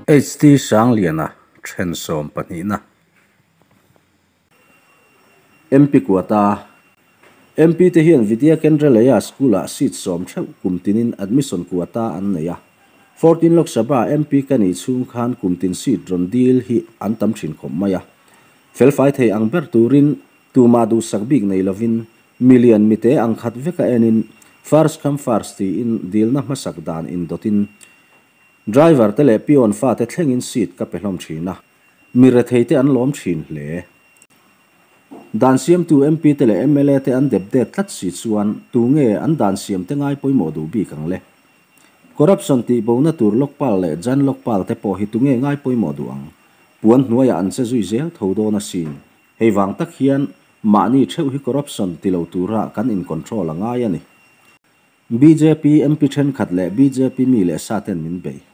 HT Sangliana then sawm pahnihna. MP Quota MP te hian Vidya Kendralaya School-ah seat sawm theuh kum tinin admission quota an nei a. 14 Lok Sabha MP ka nih chhung khan kum tin seat rawn dil hi an tam thin khawp mai a. Felfai thei ang ber turin tumah duhsak bik nei lovin million mite ang khat veka enin first come first tiin dilna hmasak dan indawtin Driver te leh peon fate thlengin seat ka pe hlawm thin a, mi rethei te an lawm thin hle. Dan siamtu MP te leh mla te an dep det tlat si chuan tu nge an dan siam te ngai pawimawh duh bik ang le? Corruption tih bona tur Lokpal leh Jan Lokpal te pawh hi tu nge ngai pawimawh duh ang? Puan hnuaiah an che zui zel tho dawn asin. Hei vang tak hian mahni theuh hi corruption ti lo tura kan in control a ngai a ni. Bjp MP thenkhat leh bjp mi leh sa ten min bei.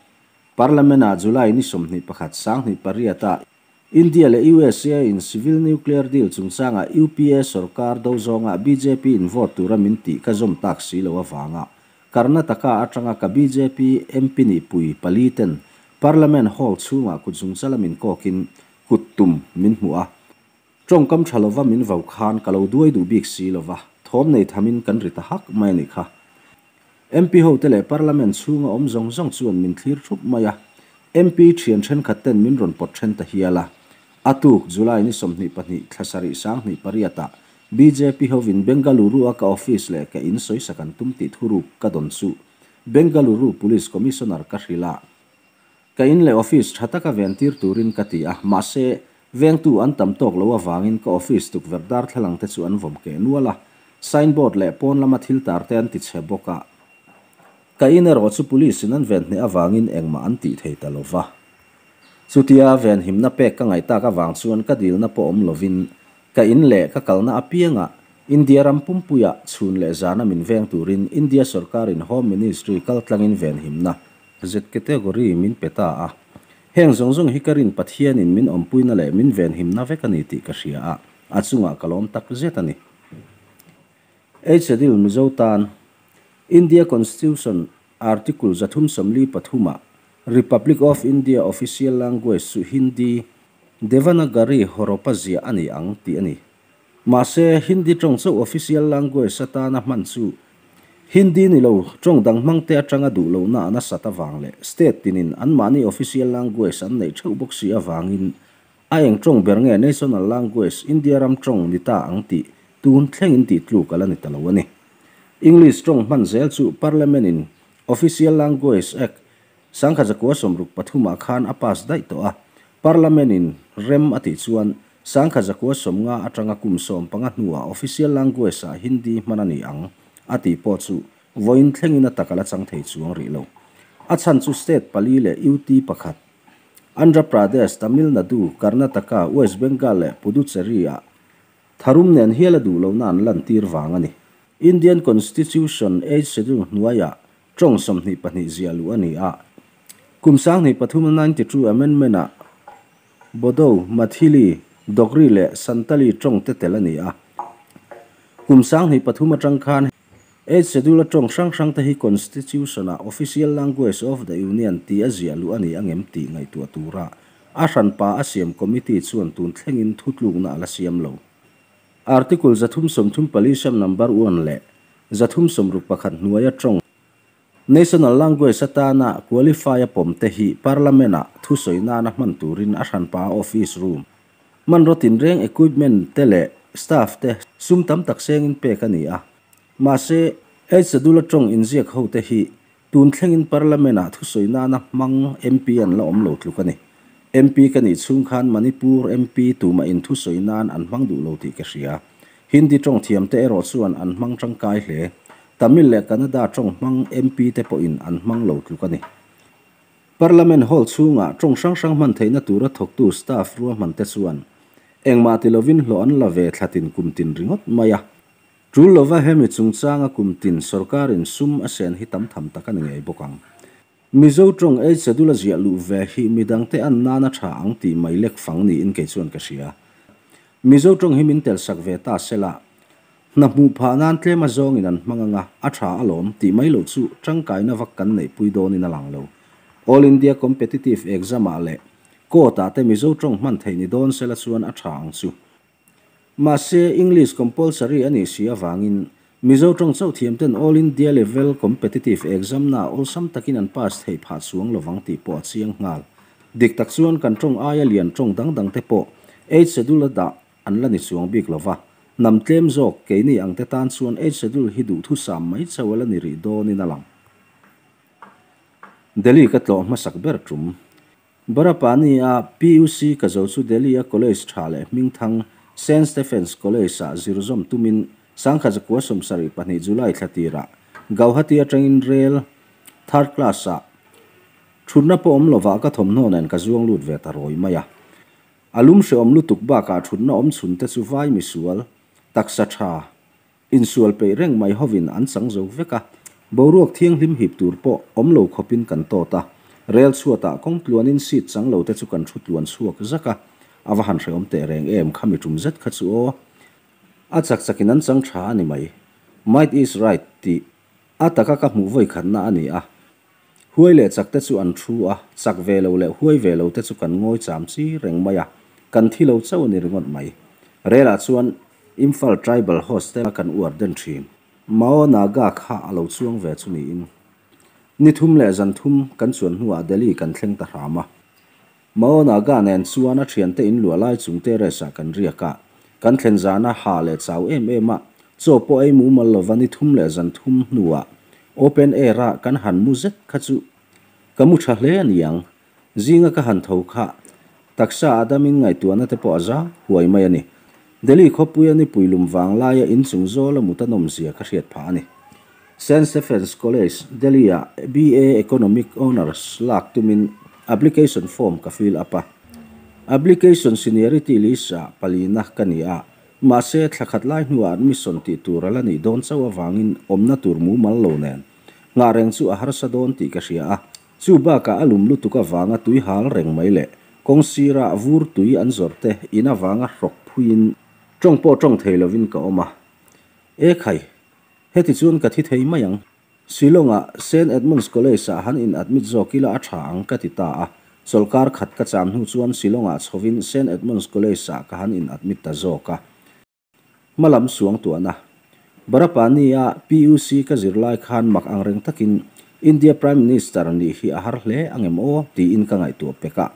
Parliament-ah July ni 21 2008-ah India leh USA in civil nuclear deal chungchanga UPA sorkar do zawnga bjp in vote tura min tih ka zawm tak si lo avanga Karnataka atanga ka bjp MP nih pui pali ten Parliament hall chhungah kut zungchala min kawkin kut tum min hmuh a. Tawngkam tha lova min vau khan ka lo duai duh bik si lova, thawm nei thamin kan ri ta hak mai a nih kha. MP ho te leh Parliament chhunga awm zawng zawng chuan min thlir thup mai a, MP thian thenkhat ten min rawn pawt then ta hial a. A tuk July ni 22 thla sarih 2008 ah bjp hovin Bengaluru a ka office leh ka in sawisak an tum tih thuruk ka dawn chu Bengaluru Police Commissioner ka hrilh a. Ka in leh office tha taka ven tir turin ka ti a, mahse, vengtu an tam tawk lo avangin ka office tukverh darthlalang te chu an vawm keh nual a, signboard leh pawn lama thil tar te an ti chhe bawk a. Ka in erawh chu police in an ven hneh avangin engmah an tih thei ta lo va. Chutia venhimna pek ka ngaih tak avang chuan ka dilna pawh awm lovin ka in leh ka kalna apiangah India ram pumpuiah chhun leh zana min veng turin India sorkarin Home Ministry kaltlangin venhimna Z category min pe ta a. Heng zawng zawng hi ka rin Pathianin min awmpuina leh min venhimna vek a ni tih ka hria a, a chungah ka lawm tak zet a ni. Eight Schedule Mizo tan India Constitution Article 343 ah Republic of India official language chu Hindi, Devanagari hawrawpa ziah a ni ang tih a ni. Mahse, Hindi tawng chauh official language atana hman chu Hindi ni lo tawng dang hmangte atanga duh lohna a nasat avang leh state tinin anmahni official language an neih theuh bawk si avangin a eng tawng ber nge national language India ram tawng ni ta ang tih tun thlengin tih tluk a la ni ta lo a ni. English tawng hman zel chu Parliament in Official Language Act 1963 ah khan a pass daih tawh a, Parliament in rem a tih chuan 1950 atanga kum 15 hnuah official language ah Hindi hman a ni ang a tih pawh chu vawiin thlengin a tak a la chang thei chuang rih lo. A chhan chu state pali leh UT pakhat, Andhra Pradesh, Tamil Nadu, Karnataka, West Bengal leh Puducherry ah tharum nen hial a duh lohna an lantir vang a ni. Indian Constitution Eighth Schedule hnuaiah tawng 22 ziah luh a ni a. Kum 2003 92 Amendment ah Bodo, Mathili, Dogri leh Santali tawng te tel a ni a. Kum 2003 atang khan Eighth Schedule a tawng hrang hrang te hi Constitution ah Official Language of the Union tih a ziah luh a ni angem tih ngaihtuah tura a hranpa a siam committee chuan tun thlengin thutlukna a la siam lo. Article 334 sub number 1 leh 361 hnuaia tawng National Language atana qualify a pawm te hi Parliament ah thusawi nana hman turin a hranpa office room man rotin reng equipment te leh staff te sum tam tak sengin pek a ni a. Mahse, Eighth Schedule a tawng inziak ho te hi tun thlengin Parliament ah thusawi nana hmang MP an la awm lo tluk a ni. MP ka nih chhung khan Manipur MP tumah in thusawi nan an hmang duh lo tih ka hria. Hindi tawng thiam te erawh chuan an hmang tangkai hle. Tamil leh Kannada tawng hmang MP te pawhin an hmang lo tluk a ni. Parliament hall chhungah tawng hrang hrang hman theihna tura thawktu staff ruahman te chuan engmah ti lovin hlawh an la ve thlatin kum tin ringawt mai a. Tul lova hemi chungchanga kum tin sorkarin sum a sen hi tam tham tak a ni ngei bawk ang. Mizo tawng Eighth Schedule a ziah luh ve hi midang te an nana tha ang tih mai lek fang niin kei chuan ka hria. Mizo tawng hi min tel sak ve ta sela, hna hmuh phah nan tlem a zawngin an hmang anga a tha alawm tih mai loh chu tangkaina vak kan neih pui dawnin a lang lo. All India Competitive Exam-ah leh Court-ah te Mizo tawng hman theih ni dawn sela chuan a tha ang chu. Mahse, English compulsory a nih si avangin Mizo tawng chauh thiamten All India Level Competitive Exam-na awlsam takin an pass theih phah chuang lovang tih pawh a chiang nghal. Dik tak chuan kan tawng aia lian tawng dang dangte pawh Eighth Schedule-a dah an la ni chuang bik lova, hnam tlem zawk keini angte tan chuan Eighth Schedule hi duhthusam mai chauh a la ni rih dawnin a lang. Delhi ka tlawh hmasak ber tum. Barapani-a PUC ka zo chu Delhi-a college tha leh hmingthang Saint Stephen's College-ah zir zawm tumin Sangkhat zakua 72 July thla tirah Gauhati atangin rel third class-ah thutna pawh awm lovah ka thawmhnaw nen ka zuang lut ve ta rawi mai a. A lum hrehawm lutuk bakah thutna awm chhun te chu vai misual, taksa tha, Insual peih reng mai hovin an chang zo vek a, boruak thianghlim hip tur pawh awm lo khawpin kan tawt a, rel chhuatah kawng tluanin seat chang lo te chu kan thu tluan chhuak zak a, a va han hrehawm teh reng em khami tum zet kha chu aw. A chak chakin an chang tha a ni mai. Might is right tih a taka ka hmuh vawi khatna a ni a, Huai leh chak te chu an thu a, chak ve lo leh huai ve lo te chu kan ngawi cham chi reng mai a, kan thi lo chauh a ni ringawt mai. Relah chuan Imphal Tribal Hostel a kan uar den thin. Mao Naga kha a lo chuang ve chu niin. Ni thum leh zan thum kan chuan hnuah Delhi kan thleng ta hram a. Mao Naga nen chuan a thiante in luah lai chung terrace ah kan riak a, kan thlen zana ha leh chau em em a, chaw pawh ei mumal lova ni thum leh zan thum hnuah open air a kan han mu zet kha chu ka mu tha hle a niang. Zinga ka han tho kha taksa a damin ngaihtuahna te pawh a zang huai mai a ni. Delhi khawpuia nipui lum vang laia inchung zawl a mut a nawmzia ka hriat phah a ni. Saint Stephen's College, Delhi-ah BA Economic Honours lak tumin application form ka fill up a. Application seniority list-ah palina ka ni a, mahse thla khat lai hnuah admission tih tur a la nih dawn chauh avangin awmna tur mumal lo nen nghah reng chu a harsa dawn tih ka hria a. Chu bakah a lum lutuk avanga tui hal reng mai leh kawng sira vur tui an zawrh te in avanga hrawk phuiin tawng pawh tawng thei lovin ka awm a. E khai! Heti chuan ka thi thei mai ang. Shillong-ah Saint Edmund's College-ah han in admit zawk ila a tha ang ka ti ta a. Chawlhkar khat ka cham hnu chuan Shillong-ah chhovin Saint Edmund's College-ah ka han in admit ta zawk a. Hmalam suang tuahna. Barapani-a PUC ka zir lai khan mak angreng takin India Prime Minister nih hi a har hle angem aw tiin ka ngaihtuah pek a.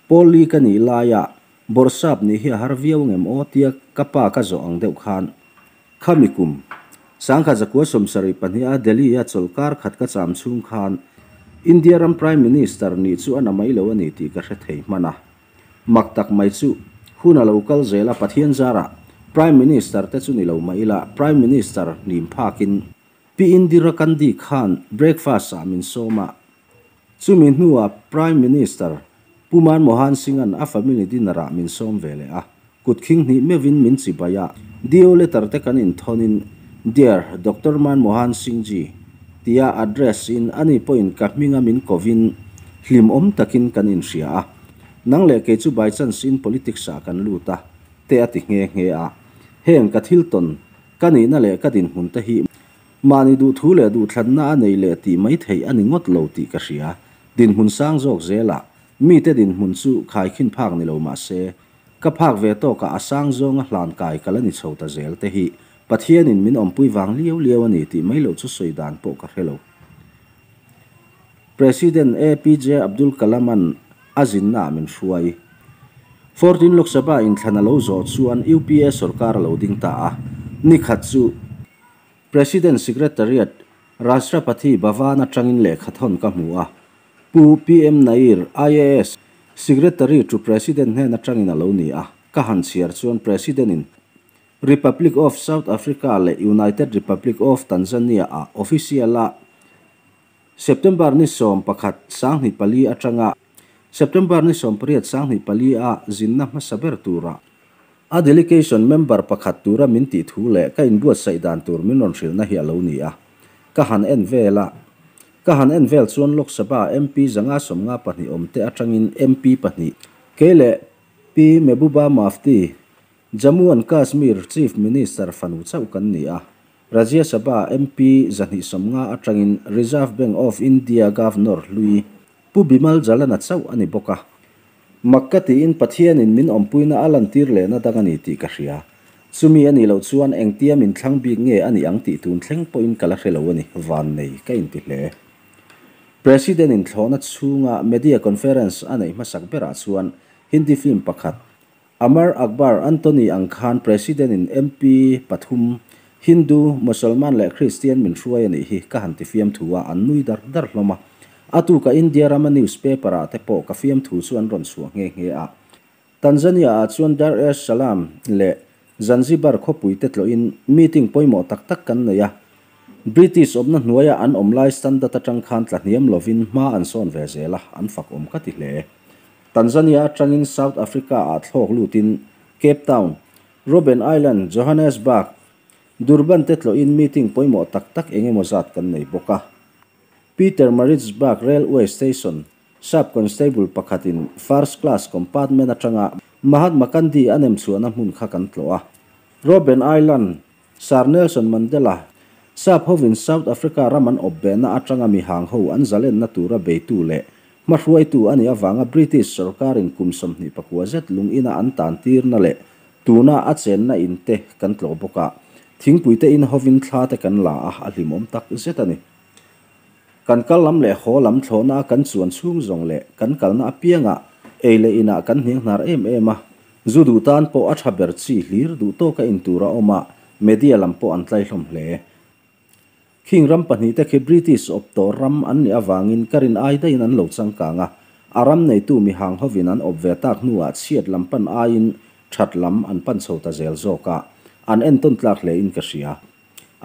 Paul Lee ka nih laia Bawrhsap nih hi a har viau angem aw tia ka pa ka zawh ang deuh khan Khami kum, 1972 a Delhi-a chawlhkar khat ka cham chhung khan India ram Prime Minister nih chu a na mai lo a ni tih ka hre thei hman a. Mak tak mai chu, hun a lo kal zel a Pathian zarah Prime Minister te chu ni lo mah ila Prime Minister hnim phakin Pi Indira Gandhi khan breakfast-ah min sawm a. Chumi hnuah Prime Minister Pu Manmohan Singh-a'n a family dinner-ah min sawm ve leh a, kut khing hnih meuhin min chibai a, DO letter te kan inthawnin Dear Doctor Manmohan Singh ji tia address in ani pawhin ka hminga min kovin hlimawm takin kan inhria a, nang leh kei chu by chance in politics-ah kan lut a, te a ti nghe nghe a. Heng ka thil tawn, ka nihna leh ka dinhmun te hi Mahni duhthu leh duhthlanna a nei leh tih mai theih a ni ngawt lo tih ka hria. Dinhmun sang zawk zelah mite dinhmun chu khaikhin phak ni lo mah se, ka phak ve tawkah a sang zawnga hlan kai ka la ni chho ta zel te hi Pathianin min awmpui vang liau liau a ni tih mai loh chu sawi dan pawh ka hre lo. President APJ Abdul Kalam-a'n a zinnaah min hruai. 14 Lok Sabha inthlan a lo zawh chuan UPA sorkar a lo ding ta a, ni khat chu President Secretariat, Rashtrapati Bhavan atangin lehkha thawn ka hmu a, Pu PM Nair, IAS, Secretary to President hnen atangin a lo ni a, ka han chhiar chuan President-in Republic of South Africa leh United Republic of Tanzania-ah official-a September ni 11 24 atanga September ni 18 24 a zinna hmasa ber tura a delegation member pakhat tura min tih thu leh ka inbuatsaih dan tur min rawn hrilhna hi a lo ni a. Ka han en vel a. Ka han en vel chuan Lok Sabha MP 152 awm te atangin MP pahnih, kei leh Pi Mehbooba Mufti, Jammu and Kashmir Chief Minister fanu chauh kan ni a. Rajya Sabha MP 250 atangin Reserve Bank of India Governor hlui, Pu Bimal Jalan-a chauh a ni bawk a. Mak ka tiin Pathianin min awmpuina a lantir lehna dang a ni tih ka hria. Chumi a nih loh chuan engtia min thlang bik nge a nih ang tih tun thleng pawhin ka la hre lo a ni, vannei ka inti hle. President-in thlawhna chhunga media conference a neih hmasak berah chuan Hindi film pakhat, Amar Akbar Anthony ang khan President-in MP pathum, Hindu, Mosolman leh Kristian min hruai a nih hi ka han ti fiamthu a, an nui dar dar hlawm a. A tuka India rama newspaper-ah te pawh ka fiamthu chu an rawn chhuah nghe nghe a. Tanzania-ah chuan Dar es Salaam leh Zanzibar khawpui te tlawhin meeting pawimawh tak tak kan nei a. British awmna hnuaia an awm lai standard atang khan tla hniam lovin hma an sawn ve zel a, an fak awm ka ti hle. Tanzania atangin South Africa-ah thlawk lutin Cape Town, Robben Island, Johannesburg, Durban te tlawhin meeting pawimawh tak tak eng emaw zat kan nei bawk a. Pietermaritzburg Railway Station Sub Constable pakhatin First Class Compartment atanga Mahatma Gandhi a nem chhuahna hmun kha kan tlawh a. Robben Island, Sir Nelson Mandela, Sap hovin South Africa ram an awp behna atanga mihang ho an zalenna tura beitu leh hmahruaitu a nih avanga British sorkarin kum 29 zet lung ina an tan tirna leh tuna a chenna in te kan tlawh bawk a, thingpui te in hovin thla te kan la a, a hlimawm tak zet a ni. Kan kal lam leh haw lam thlawhna a kan chuan chhung zawng leh kan kalna apiangah ei leh inah kan hnianghnar em em a, Zu duh tan pawh a tha ber chi hlir duh tawka in tur a awm a, media lam pawh an tlai hlawm hle. Khing ram pahnihte khi British awp tawh ram an nih avangin ka rin ai daihin an lo changkang a, a ram neitu mihang hovin an awp ve tak hnuah chhiat lam pan aiin that lam an pan chho ta zel zawk a, an entawn tlak hlein ka hria.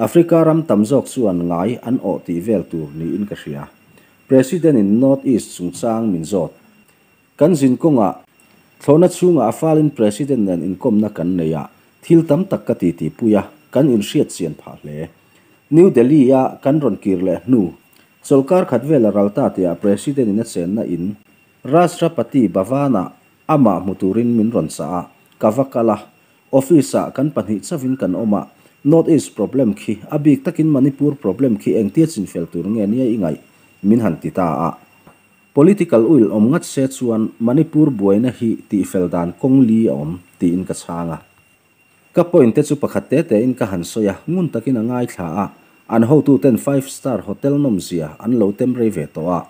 Africa ram tam zawk chuan ngai an awh tih vel tur niin ka hria. President-in North East chungchang min zawt. Kan zin kawngah, thlawhna chhungah a falin President nen inkawmna kan nei a, thil tam tak ka titi pui a, kan inhriat chian phah hle. New Delhi-a kan rawn kir leh hnu, chawlhkar khat vela ral ta tihah President-in a chenna in, Rashtrapati Bhavan-ah amah hmu turin min rawn chah a, ka va kal a. Office-ah kan pahnih chauhin kan awm a, North East problem khi, a bik takin Manipur problem khi engtia chinfel tur nge nia i ngaih? min han ti ta a. Political will awm ngat se chuan Manipur buaina hi tihfel dan kawng li a awm, tiin ka chhang a. Ka point te chu pakhat te tein ka han sawi a, ngun takin a ngaithla a, an hotuten five star hotel nawmzia an lo tem rei ve tawh a,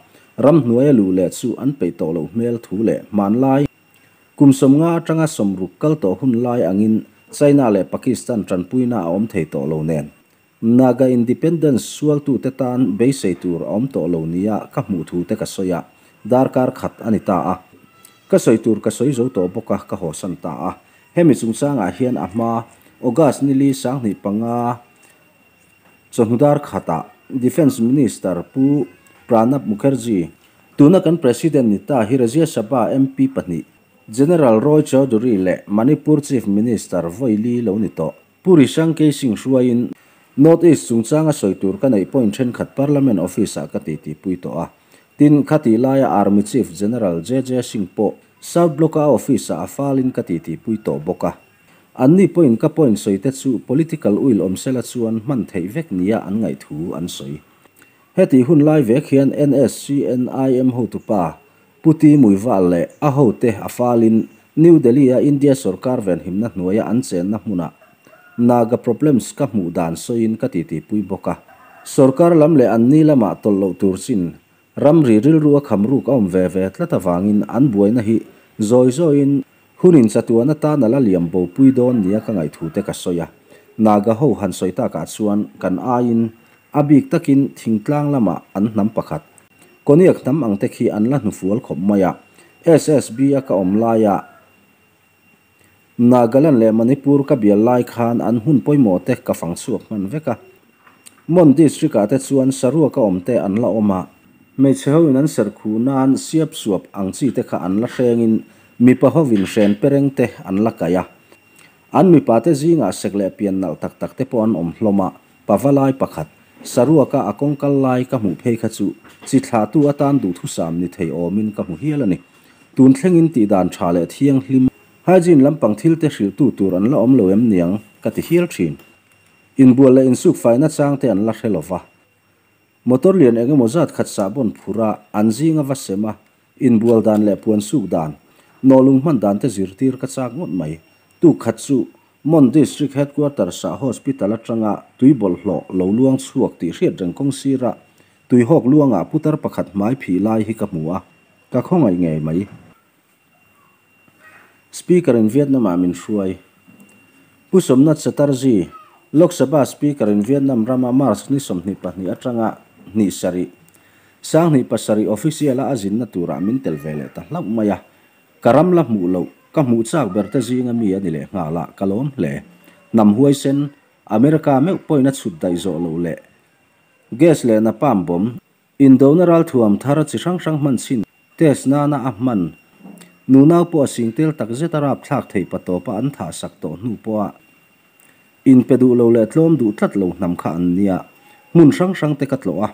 ramhnuaia luh leh chu an peih tawh loh hmel thu leh hmanlai kum 50 atanga 60 kal tawh hun lai angin China leh Pakistan tanpuina a awm thei tawh lo nen. Naga Independence sualtute tan beisei tur a awm tawh lo nia ka hmuh thu te ka sawi a, darkar khat a ni ta a. Ka sawi tur ka sawi zo tawh bawk a, ka hawsan ta a. Hemi chungchangah hian a hma August ni li 2005 chawhnu dar khatah Defence Minister Pu Pranab Mukherjee, tuna kan President ni ta hi Rajya Sabha MP pahnih General Roy Chowdhury leh Manipur Chief Minister Vawi Li lo ni tawh. Pu Rishang K. Singh hruaiin North East chungchanga sawi tur ka neih point thenkhat Parliament Office-ah ka titipui tawh a. Tin, khatih laia Army Chief General JJ Singh pawh South Block-a a office-ah a falin ka titipui tawh bawk a. Anni pawhin ka point sawi te chu political will awm sela chuan hman theih vek nia an ngaih thu an sawi. Hetih hun lai vek hian NSCNIM hotupa Pu Ti Muival leh a hote a falin New Delhi-a India sorkar venhimna hnuaia an chenna hmunah Naga problems ka hmuh dan sawiin ka titipui bawk a. Sorkar lam leh anni lamah tawlh loh tur chin ramri rilru a kham ruk a awm ve ve tlat avangin an buaina hi zawi zawiin hunin chatuan atan a la liam bopui dawn nia ka ngaihthute ka sawi a. Naga ho han sawi takah chuan kan aiin a bik takin thingtlang lamah an hnam pakhat Koniak hnam ang te khi an la hnufual khawp mai a, SSB a ka awm laia Nagaland leh Manipur ka bial lai khan an hun pawimawh te ka fang chhuak hman vek a. Mon district ah te chuan saruak a awm te an la awm a, hmeichhe ho in an serkhu nan siap suap ang chi te kha an la hreng in mipa ho in hren pereng te an la kaih a. An mipa te zingah sek leh pian nalh tak tak te pawh an awm hlawm a, Pavalai pakhat, saruaka a kawngkal lai ka hmuh phei kha chu chi thlahtu atan duhthusam ni thei awmin ka hmu hial a ni. Tun thlengin tihdan tha leh thianghlim, hygiene lampang thil te hrilhtu tur an la awm lo em niang ka ti hial thin. Inbual leh insukfaina chang te an la hre lova. Motor lian eng emaw zat khat sahbawn phur a, an zinga va sem a, inbual dan leh puan suk dan, nawhlung hman dan te zirtir ka chak ngawt mai. Tuk khat chu Mon District Headquarters ah Hospital atanga tui bawlhhlawh lo luang chhuak tih hriat reng kawng sira tuihawk luangah putar pakhat hmai phih lai hi ka hmu a, ka khawngaih ngei mai. Speaker in Vietnam ah min hruai. Pu Somnath Chatterjee, Lok Sabha Speaker in Vietnam rama March ni 22 atanga hnih sarih, 2007 official a a zinna turah min tel ve leh ta hlauh mai a. Ka ram la hmuh loh, ka hmuh chak ber te zinga mi a ni leh nghal a, ka lawm hle. Hnam huaisen, America meuh pawhin a chhut daih zawh loh leh gas leh napalm bomb, Indona ralthuam thar chi hrang hrang hman chhin test nana a hman nunau pawh a singtel tak zet a rapthlak thei patawpa an thah sak tawh hnu pawha inpe duh lo leh tlawm duh tlat lo hnam kha an nia. Hmun hrang hrang te ka tlawh a,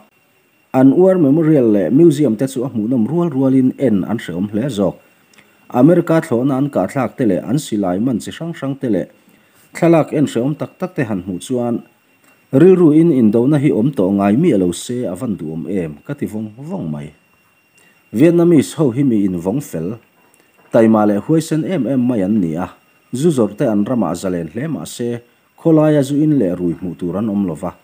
an War Memorial leh Museum te chu a hmuhnawm rual rualin en an hrehawm hle zawk. America thlawhna an kahthlak te leh an silai man chi hrang hrang te leh thlalak en hrehawm tak tak te han hmuh chuan Rilru in indona hi awm tawh ngai miah lo se a van duhawm em ka ti vawng vawng mai. Vietnamese ho hi mi in vawng fel, taima leh huaisen em em mai an ni a, zu zawrh te an ramah zalen hle mah se khawlaia zu in leh rui hmuh tur an awm lo va,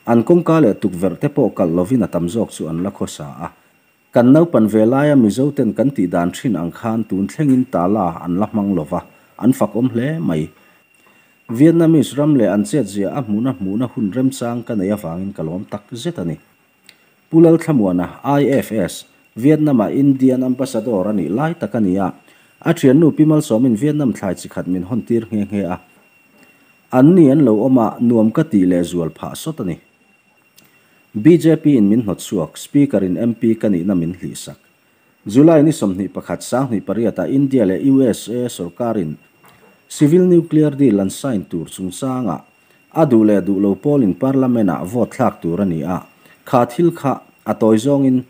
an kawngka leh tukverh te pawh kalh lovin a tam zawk chu an la khawsa a. Kan naupan ve laia Mizo ten kan tih dan thin ang khan tun thlengin tala an la hmang lova, an fakawm hle mai. Vietnamese ram leh an chetzia a hmuhna hmuhna hun remchang ka nei avangin ka lawm tak zet a ni. Pu Lalthlamuana, IFS, Vietnam-a Indian Ambassador a nih lai tak a ni a, a thiannu Pi Malsawmin Vietnam thlai chi khat min hawntir nghe nghe a. Anni an lo awm a, nuam ka tih leh zual phah sawt a ni. Bjp in min hnawt chhuak, Speaker in MP ka nihna min hlihsak. July ni 21 2008 ah India leh usa sorkar in Civil Nuclear Deal an sign tur chungchangah a duh leh duh lo pawl in Parliament ah vote thlak tur a ni a, kha thil kha a tawi zawngin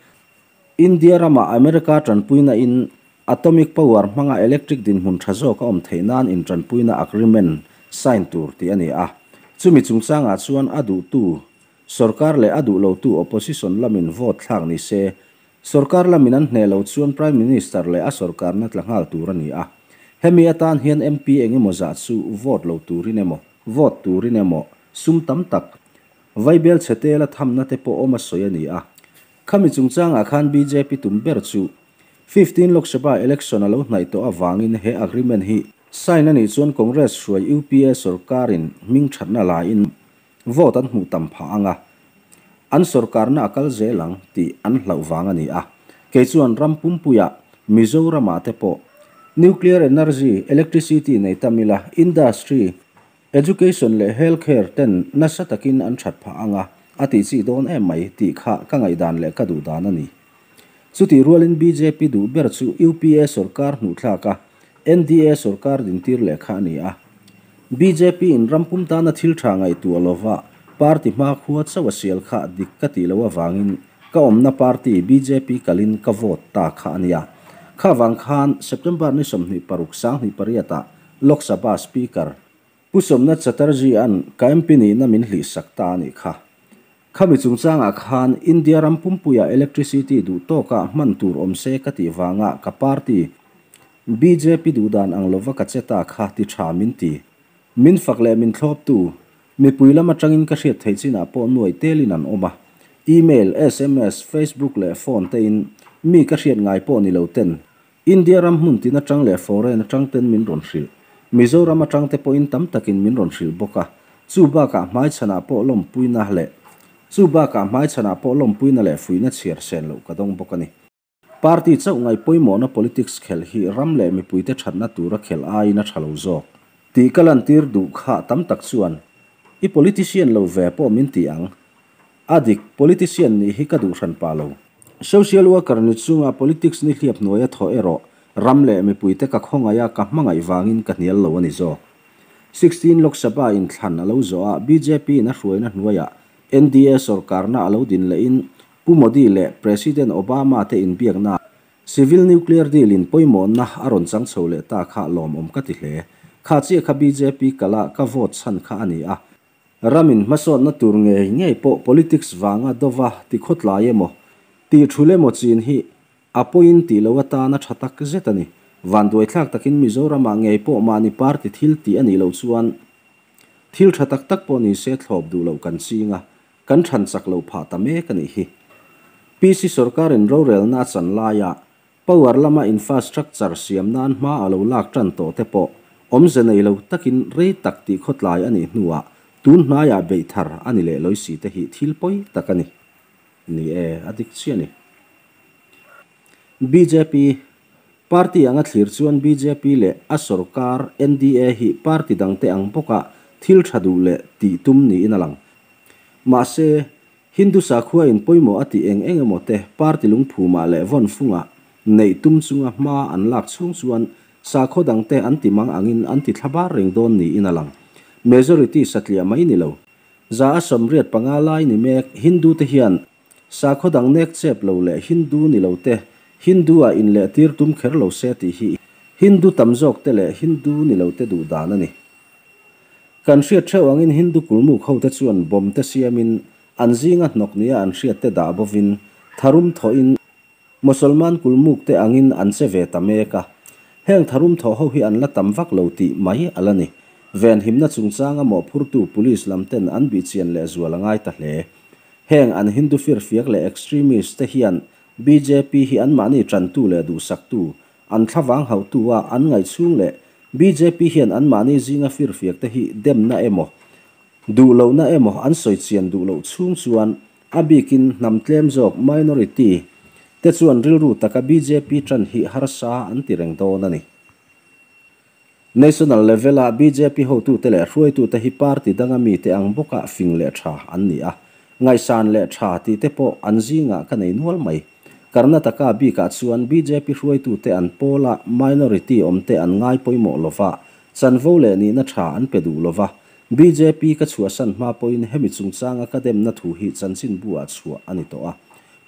India ramah America tanpuina in Atomic power hmanga electric dinhmun tha zawk a awm theih nan intanpuina agreement sign tur tih a ni a. Chumi chungchangah chuan a duhtu sorkar leh a duh lotu opposition lamin vote thlak ni se, sorkar lamin an hneh lo chuan Prime Minister leh a sorkarna tla nghal tur a ni a. Hemi atan hian MP engemaw zah chu vote lo turin emaw, vote turin emaw sum tam tak vaibel chhe tela thamna te pawh awm a sawi a ni a. Khami chungchangah khan bjp tum ber chu 15 Lok Sabha election a lo hnaih tawh avangin he agreement hi sign a nih chuan Congress hruai UPA sorkarin hming thatna laiin vote an hmuh tam phah ang a, an sorkarna a kal zel ang tih an hlauh vang a ni a. Kei chuan ram pumpuiah Mizoramah te pawh nuclear energy, electricity nei tam ila, industry, Education leh health care ten nasa takin an that phah ang a, a tih chi dawn em mai tih kha ka ngaihdan leh ka duh dan a ni. Chutih rualin bjp duh ber chu UPA sorkar hmuh thlak a, NDA sorkar dintir leh kha a ni a. Bjp in ram pum tana thil tha ngaihtuah lova party hma khua chauh a sial kha dik ka tih loh avangin ka awmna party bjp kalin ka vote ta kha a nia. Kha vang khan September ni 26 2008 ah Lok Sabha Speaker Pu Somnath Chatterjee an ka MP nihna min hlihsak ta a nih kha. Khami chungchangah khan India ram pumpuiah electricity duh tawkah hman tur awm se ka tih vanga ka party bjp duhdan ang lova ka che ta kha ti tha min ti. Min fak leh min thlawptu mipui lam atangin ka hriat theih chinah pawh nuai telin an awm a. Email, sms, Facebook leh phone tein mi ka hriat ngai pawh ni lo ten India ram hmun tin atang leh foreign atang ten min rawn hrilh. Mizoram atang te pawhin tam takin min rawn hrilh bawk a. Chu bakah hmaichhanah pawh lawmpuina leh Chu bakah hmaichhanah pawh lawmpuina leh fuihna chhiar sen loh ka dawng bawk a ni. Party chauh ngaih pawimawhna politics khelh hi ram leh mipuite thatna tura khelh aiin a tha lo zawk tih ka lantir duh kha tam tak chuan i politician lo ve pawh min ti ang. A dik, politician nih hi ka duh hran pah lo. Social worker ni chunga politics ni hliap hnuaia thawh erawh ram leh mipuite ka khawngaih a, ka hmangaih vangin ka hnial lo a ni zawk. 16 Lok Sabha inthlan a lo zawh a, bjp in a hruaina hnuaiah NDA sorkarna a lo din lehin Pu Modi leh President Obama te inbiakna Civil Nuclear Deal in pawimawhna a rawn chang chho leh ta kha lawmawm ka ti hle. Kha chiah kha bjp kala ka vote chhan kha a ni a. Ramin hmasawnna tur ngei ngei pawh politics vanga dova tikhawtlai emaw, tihthul emaw chin hi a pawiin tih loh atana tha tak zet a ni. Vanduaithlak takin Mizoramah ngei pawh mahni party thil tih a nih loh chuan thil tha tak tak pawh nise thlawp duh loh kan ching a, kan than chak loh phah ta mek a nih hi. PC sorkarin rorelna a chan laia Power lama infrastructure siam nan hma a lo lak tan tawh te pawh awmze nei lo takin rei tak tih khawtlai a nih hnuah tun hnaiah beih thar a ni leh lawi si te hi thil pawi tak a ni. Ni e, a dik chiah a ni. Bjp Party anga thlir chuan bjp leh a sorkar NDA hi party dangte ang bawka thil tha duh leh tih tum niin a lang. Mahse, Hindu sakhua in pawimawh a tih eng eng emaw te party lungphumah leh vawnfungah neih tum chunga hma an lak chhung chuan sakhaw dangte an ti mang angin an ti thlabar reng dawn niin a lang. Majority satliah mai ni lo. 185 lai ni mek Hindu te hian sakhaw dang nek chep lo leh Hindu ni lo te Hindu ah inleh tir tum kher lo se tih hi Hindu tam zawk te leh Hindu ni lo te duh dan a ni. Kan hriat theuh angin Hindu kulmuk hote chuan bomb te siamin an zinga hnawk nia an hriat te dah bovin tharum thawhin Mosolman kulmuk te angin an che ve ta mek a. Heng tharum thawh ho hi an la tam vak lo tih mai a la ni. Venhimna chungchanga mawhphurtu Police lam ten an bihchian lehzual a ngai ta hle. Heng an Hindu firfiak leh extremist te hian bjp hi anmahni tantu leh duhsaktu An thlavang hauhtu a an ngaihchhung leh bjp hian anmahni zinga firfiak te hi demna emaw, duh lohna emaw an sawi chian duh loh chhung chuan a bikin hnam tlem zawk, minority, te chuan rilru taka bjp tan hi harsa an ti reng dawn a ni. National level a bjp hotute leh hruaitute hi party danga mite ang bawka fing leh tha an ni a, ngaihsan leh tha tih te pawh an zingah ka nei nual mai. Karnataka bikah chuan bjp hruaitute an pawla minority awmte an ngai pawimawh lova, chanvo leh nihna tha an pe duh lova, bjp ka chhuahsan hma pawhin hemi chungchanga ka demna thu hi chanchinbu ah chhuah a ni tawh a,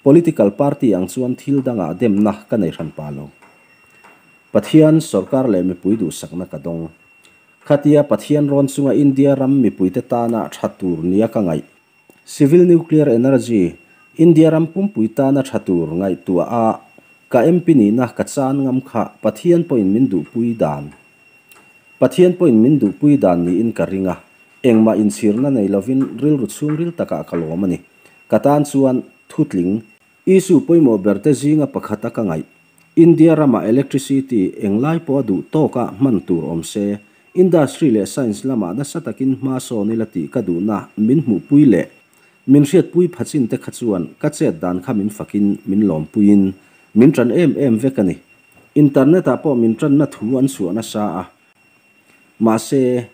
political party ang chuan thil dangah demna ka nei hran pah lo. Pathian, sorkar leh mipui duhsakna ka dawng. Khatia Pathian rawn chunga India ram mipuite tana tha tur nia ka ngaih. Civil Nuclear Energy, India ram pumpui tana tha tur ngaihtuah a ka MP nihna ka chan ngam kha Pathian pawhin min duhpui dan Pathian pawhin min duhpui dan niin ka ring a, engmah inchhirna nei lovin rilru chhungril takah ka lawm a ni. Ka tan chuan thutling Issue pawimawh berte zinga pakhata ka ngaih. India rama electricity englai pawh a duh tawka hman tur awm se, industry leh science lamah nasa takin hma sawn ila tih ka duhna min hmuhpui leh min hriatpui phachin te kha chuan ka chet dan kha min fakin min lawmpuiin min ṭan em em vek a ni. Internet ah pawh min ṭanna thu an chhuah nasa a. Mahse.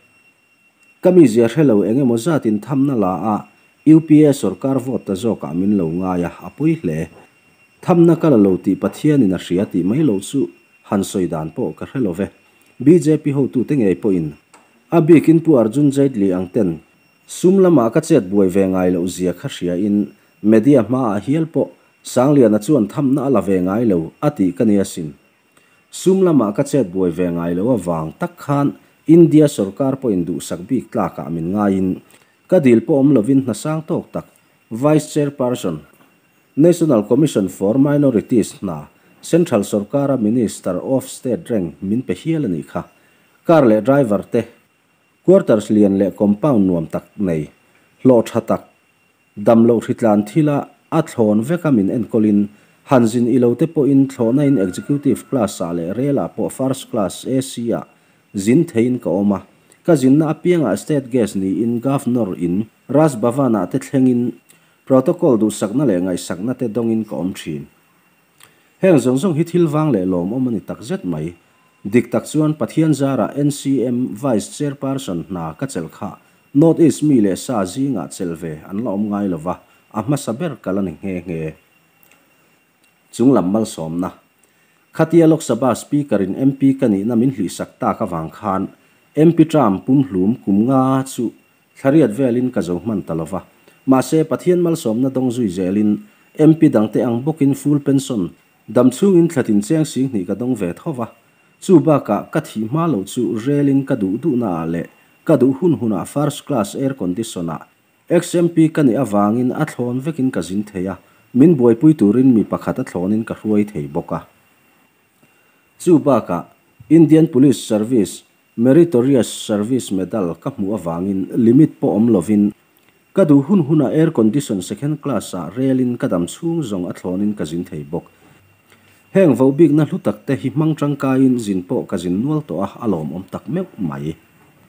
Ka mizia hre lo eng emaw zat in thamna la a UPA sorkar vote ta zawkah min lo ngai a, a pawi hle. Thamna ka la lo tih Pathianin a hria tih mai loh chu han sawi dan pawh ka hre lo ve. Bjp hotute ngei pawhin a bikin Pu Arjun Jaitley ang ten sum lamah ka chet buai ve ngai loh zia kha hria in media hmaah hial pawh Sangliana chuan thamna a la ve ngai lo a tih ka nia sin. Sum lamah ka chet buai ve ngai lo avang tak khan India sorkar pawhin duhsak bik tlakah min ngaiin ka dil pawh awm lovin hna sang tawk tak Vice Chairperson, National Commission for Minorities hna Central sorkara Minister of State rank min pe hial a nih kha. Car leh driver te, quarters lian leh compound nuam tak nei, hlawh tha tak, Damloh hritlan thila a thlawn veka min enkawlin han zin i lo te pawhin thlawhnain Executive Class-ah leh Rail-ah pawh First Class AC-ah zin theiin ka awm a. Ka zinna apiangah State Guest niin Governor in Raj Bhavan-ah te thlengin Protocol duhsakna leh ngaihsakna te dawngin ka awm thin. Heng zawng zawng hi thil vang leh lawmawm a ni takzet mai. Dik tak chuan Pathian zarah NCM Vice Chairperson hna ka chelh kha North East mi leh sa zingah chelh ve an la awm ngai lova, a hmasa ber kal a ni nghe nghe. Chunglam malsawmna. Khatia Lok Sabha Speaker in MP ka nihna min hlihsak tak avang khan MP term pumhlum kum nga chu thlariat velin ka zo hman ta lova. Mahse, Pathian malsawmna dawng zui zelin MP dangte ang bawkin full pension dam chhungin thlatin cheng singhnih ka dawng ve tho va. Chu bakah ka thih hma loh chu relin ka duh duhnaah leh Ka duh hun hunah first class air condition-ah Ex-MP ka nih avangin a thlawn vekin ka zin thei a, min buaipui turin mi pakhat a thlawnin ka hruai thei bawk a. Chu bakah Indian Police Service Meritorious Service Medal ka hmuh avangin limit pawh awm lovin ka duh hun hunah air condition second class-ah relin ka dam chhung zawng a thlawnin ka zin thei bawk. Heng vohbikna hlu takte hi hmang tangkaiin zin pawh ka zin nual tawh a, a lawmawm tak meuh mai.